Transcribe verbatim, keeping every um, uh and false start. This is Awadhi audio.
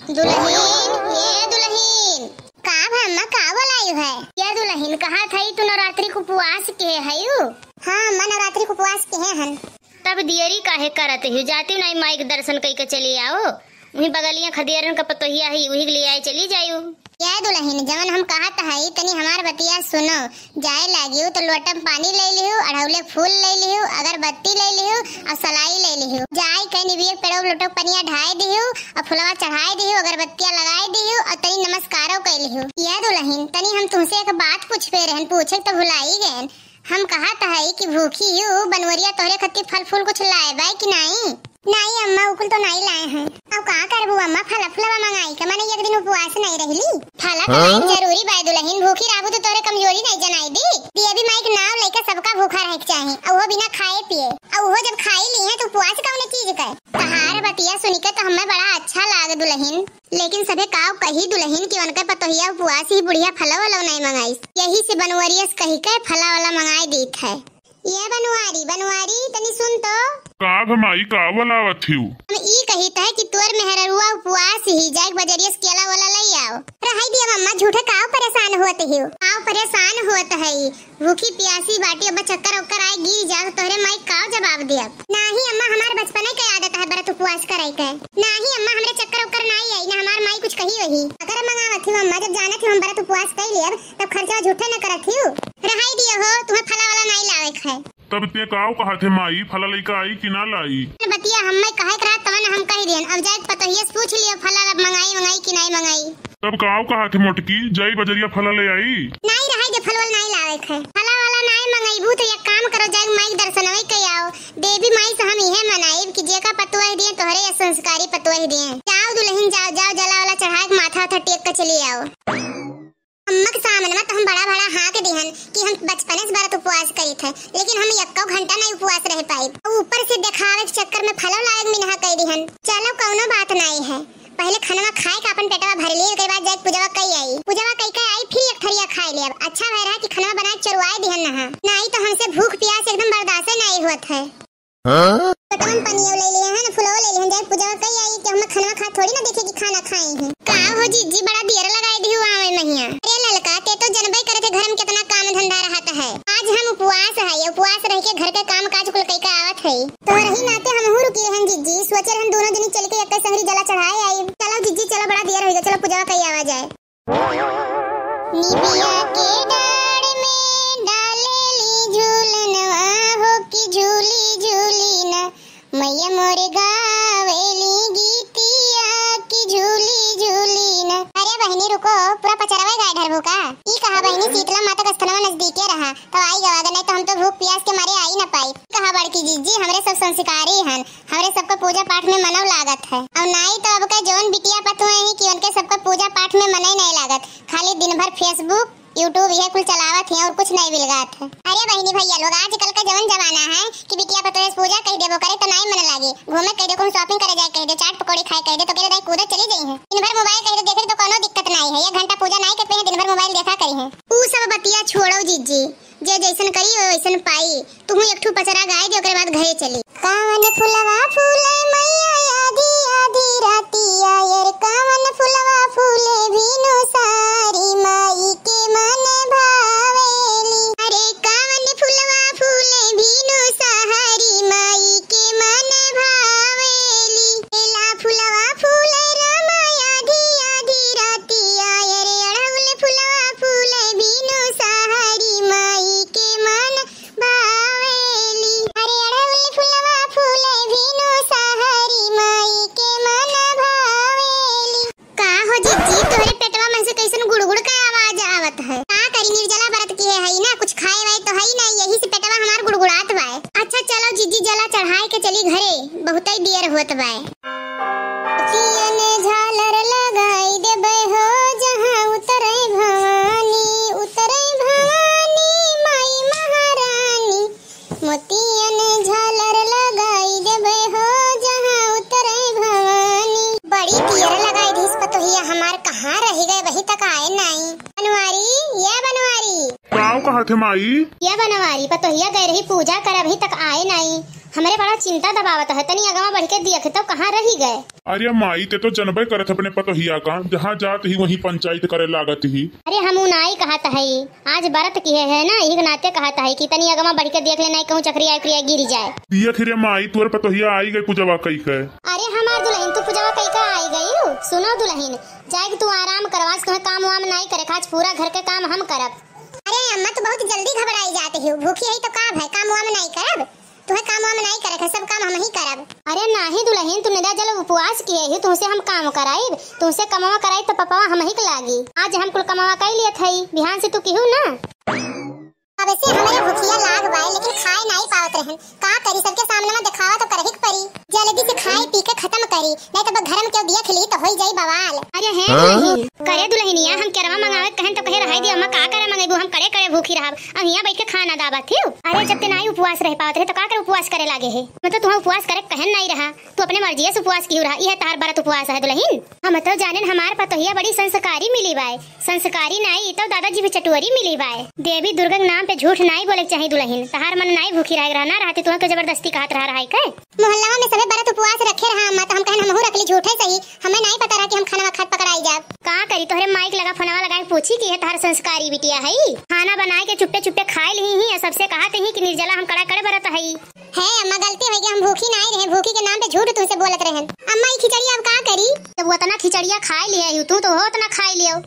दुलहिन, ए दुलहिन। का भा अम्मा, का बोलायु है? ए दुलहिन, कहत हई तू नवरात्रि के उपवास के हयू? हाँ अम्मा, नवरात्रि के उपवास के हन। तब दियरी काहे करत हयू? जातिउ नाई माई के दर्शन कइके चली आओ। उही बगलिया खदियरन का पतोहिया हई, उही के लिआए चली जायू। ए दुलहिन, जवन हम कहत हई, तनी हमार बतिया सुनो। जाए लागियो तो लोटा में पानी ले लियो, अढ़ौले फूल ले लियो, अगरबत्ती ले लियो और सलाई ले लियो। जाए के निबिये के पेड़वा लोटा के पनिया ढाए दियो और फुलवा चढ़ाए दियो, अगरबत्तिया लगाए दियो और तनी नमस्कारो कर लियो। ए दुलहिन, तनी हम तुमसे एक बात पूछबे रहन, पूछे तो भुलाई गए। हम कहत हई कि भूखी हू बनवरिया तोहरे खत्ती फल फूल कुछ लाए बाय कि नाई? नाई अम्मा, उ कुल तो नाई लाए हैं। अब का करबू अम्मा, फला फुलवा मंगाई के, माने एक दिन उपवास नाई रहली। फला तो नाई जरूरी बाय दुलहिन, भूखी रहबू तो तोहरे कमजोरी नाई जनाई दी। देवी माई के नाव लेके सबका भूखा रहे के चाही, और वो बिना खाए पिए, और वो जब खाई ली है तो उपवास कौने चीज के? तहार बतिया सुन के तो हमें बड़ा अच्छा लाग दुलहिन। लेकिन सभे काव कही दुलहिन कि उनके पतोहिया उपवास ही बुढ़िया फला वाला नहीं मंगाइस। यही से बनवारियस कही के फला वाला मंगाई दीत है। ए बनवारी, बनवारी, तनी सुन तो। का भा माई, का बोलावत हिउ? हम ई कहित है कि तोर मेहररुआ उपवास ही, जाए बजरिया से केला वाला लई आओ। रहाई दिया मम्मा, झूठे काव परेशान होत हिउ? काव परेशान होत है? भूखी प्यासी बाटी, अब चक्कर ओक्कर आए गिर जाओ, तोहरे माई काव जवाब दिया? नाही अम्मा, हमार बचपने के आदत है व्रत उपवास करे के। नाही अम्मा, हमरे चक्कर ओक्कर नाही आई, ना हमार माई कुछ कही वही। अगर मंगावत हिउ अम्मा, जब जानत हिउ हम व्रत उपवास कर लियब, तब खर्चा झूठे न करत हिउ। रहाई दियो हो, तुम्हें फला वाला नाही लावे के है। तब ते काव कहत है माई, फला लइका आई कि ना लाई? अरे बतिया हम्मे कहे के रहा तवन हम कह दियन। अब जाए पतोहिया से पूछ लियो फला मंगाई, मंगाई कि नाही मंगाई। तब काव कहत है मोटकी, जाई बजरिया फला ले आई? नाही रहाई दे, फल वल नाही लावे के है। फला वाला नाही मंगाईबू तो एक काम करो, जाए माई के दर्शनवे कई आओ। देवी माई से हम इहे मनाइब कि जेका पतोह दिए तोहरे या संस्कारी पतोह दिए। जाओ दुलहिन जाओ, जाओ जला वाला चढ़ा के माथा वाथा टेक के चली आओ। अम्मा के सामने में तो हम बड़ा बड़ा हाँक दिहन कि हम बचपने से व्रत उपवास करित है, लेकिन हम एक्को घंटा नहीं उपवास रह पाइब। और ऊपर से देखावे के चक्कर में फलो लावे के मिनहा कई दिहन। चलो कौनो बात नहीं है, पहले खनवा खाए के अपन पेटवा भर लिए, ओकरे बाद जाए पूजवा कई आई। पूजवा कई के आई, फिर एक थरिया खाए लेब। अच्छा भय रहा कि खनवा बना के चुरवाए दिहन नहा, नहीं तो हमसे भूख प्यास एकदम बर्दाश्त नहीं होत है। हाँ? लोटवन पनियो ले लिए हैं, फुलवो ले लिए हैं, जाए पूजवा कई आई कि हम खनवा खा थोड़ी ना देखे कि खाना खाई हैं। का हो जीजी, बड़ा देर लगाई दिहु आवे महिया। अरे ललका, ते तो जनबे करे थे घर में कितना काम धंधा रहत है। आज हम उपवास है, उपवास रह के घर के काम काज कुल कई के आवत है। तो रही नाते हमहू रुकी रहन जीजी, सोचे रहन दोनों जनी चल के एक संगरी जला चढ़ाए आई। चलो जीजी चलो, बड़ा देर हो गया, चलो पूजवा कई आवा जाए। निबिया के डाढ़ में डालेली झूलनवा हो कि झूली झूली ना, मैया मोरे गावेली गीतिया कि झूली झूली ना। अरे बहिनी रुको, पूरा पचरवा गाय ढरबू का? ई कहा बहिनी, शीतला माता के अस्थनवा नजदीके रहा, तब आई गवा, अगर नहीं तो हम तो भूख प्यास के मारे आई ना पाई। कहा बड़की जीजी, हमरे सब संस्कारी हन, हमरे सबके पूजा पाठ में मनव लागत है। और नाई तो अब के जौन बिटिया पतुए हैं कि उनके सबके पूजा पाठ में मनई नहीं लागत, खाली दिन भर Facebook, YouTube ये कुल चलावत हैं और कुछ नहीं बिलगात है। अरे बहिनी भैया लोग, आजकल का जवन जमाना है कि बिटिया पतोह से पूजा कह देबो करे तो नहीं मन लागे, घूमे कह दे, कहूँ shopping करे जाए कह दे, चाट पकौड़ी खाए कह दे तो कहते दाई कूदे चली जाई हैं। दिन भर mobile कह दे देखे तो कोनो दिक्कत नहीं है, एक घंटा पूजा नहीं करते हैं, दिन भर mobile देखा करी हैं। ऊ सब बतिया छोड़ो जीजी, जे जैसन करी वो वैसन पाई। तुहू एक ठू पचरा गाय दे, ओकरे बाद घरे चली। कवन फुलवा फूले मैया आधी आधी रातिया, यार कवन फुलवा फूले भीनु सारी माई के मन भावेली। अरे कवन फुलवा फूले भीनु सहारी माई के मन भावेली। बेला फुलवा फूले रामा आधी आधी रातिया, अरे अड़हुल फुलवा फूले भीनु सहारी माई के मन भावेली। अरे अड़हुल फुलवा फूले भीनु सहारी माई के मन भावेली। का हो जीजी, तोहरे पेटवा में से कैसन गुड़गुड़ के आवाज आवत है? का करी, निर्जला व्रत की है, है ना, कुछ खाए वाए तो है ही नहीं, यही से पेटवा हमार गुड़गुड़ात बाय। अच्छा चलो जीजी, जला चढ़ाए के चली घरे, बहुतई देर होत बाय। मोतियन झालर लगाई देबै हो, जहाँ उतरै भवानी, उतरै भवानी माई महारानी। मोतियन झालर लगाई देबै हो, जहाँ उतरै भवानी। बड़ी देर लगाई दिस पतोहिया हमार, कहाँ रहि गए, वही तक आए नाई। बनवारी, ये बनवारी। काव कहत है माई? ये बनवारी, पतोहिया गए रही पूजा करे, अभी तक आए नाई। हमरे बड़ा चिंता दबावत है, तनी अगवा बढ़ के देखतउ कहाँ रहि गए। अरे माई, ते तो जनबे करत अपने पतोहिया का, जहाँ जात ही वहीं पंचायत करे लागत ही। अरे हमहू नाई कहत हई, आज बरत किहे है ना, यही के नाते कहत हई कि तनी अगवा बढ़ के देख ले, नाई कहूँ चकरिया उकरिया गिर जाए। देखि रे माई, तोर पतोहिया आई गई पूजवा कई के। अरे हमार दुलहिन, तू पूजवा कई के आई गई? सुनो दुलहिन, जाए के तू आराम करवा, आज तुम्हें काम वाम नाई करे, आज पूरा घर के काम हम करब। अरे अम्मा, तू बहुत जल्दी घबराई जात ही, भूखी है तो का भय, काम वाम नाई करब? तुहे काम वाम नाई करे के, सब काम हमही करब। अरे नाही दुलहिन, तू निरा जल उपवास किहे ही, तुहसे हम काम कराइब, तुहसे कमवा कराइब त पपवा हमही के लागी। आज हम कुल कमवा कई लियत हई, बिहान से तू किहू ना। अब से हमरे भुखिया लाग बाय, लेकिन खाए नाई पावत रहन। का करी, सबके सामने में देखावा तो करही के परी। जल्दी से खाए पी के खतम करी, नाई त घर में केहू देख ली तो होई जाई बवाल। अरे हे हाँ? दुलहिन, करे दुलहिनिया, हम केरवा मंगावे के कहन तो कहे रहाई दे अम्मा, का करे मंगेबू, हम कड़े कड़े भूखी रहब। अब हियाँ बैठ के खाना दाबत हियो। अरे जब ते नाई उपवास रह पावत रहे तो का करे उपवास करे लागे है? मतलब तुहाँ उपवास करे कहन नाई रहा, तू अपने मर्जी से उपवास किहू रहा, यह तहार बरत उपवास है दुलहिन। हम तो जानेन हमार पतोहिया बड़ी संस्कारी मिली बाय, संस्कारी नाई तो दादाजी भी चटोरी मिली बाय। देवी दुर्गा के नाम पे झूठ नाई बोले के चाही दुलहिन, तहार मन नाई भूखी रहे रहा ना रहती, तुहाँ के जबरदस्ती कहत रहा रहा है के? मोहल्ला में सबे बरत उपवास रखे रहा अम्मा, तो हम कहन हमहू रख ली, झूठे सही, हमें नाई पता रहा कि हम खाना खात पकड़ाई जाब। का करी, तोहरे माई के लगा फोनवा लगा के पूछी कि ये तहार संस्कारी बिटिया हई? खाना बनाए के चुप्पे चुप्पे खाए लिही ही, सबसे कहत ही कि निर्जला हम कड़ा कड़े बरत हई। हे अम्मा, गलती होइ गई, हम भूखी नाई रहे, भूखी के नाम पे झूठ तुमसे बोलत रहन। अम्मा, ई खिचड़ी अब का करी? जब वो इतना खिचड़िया खाए लिहे ही, तू तो हो इतना खाए लियो।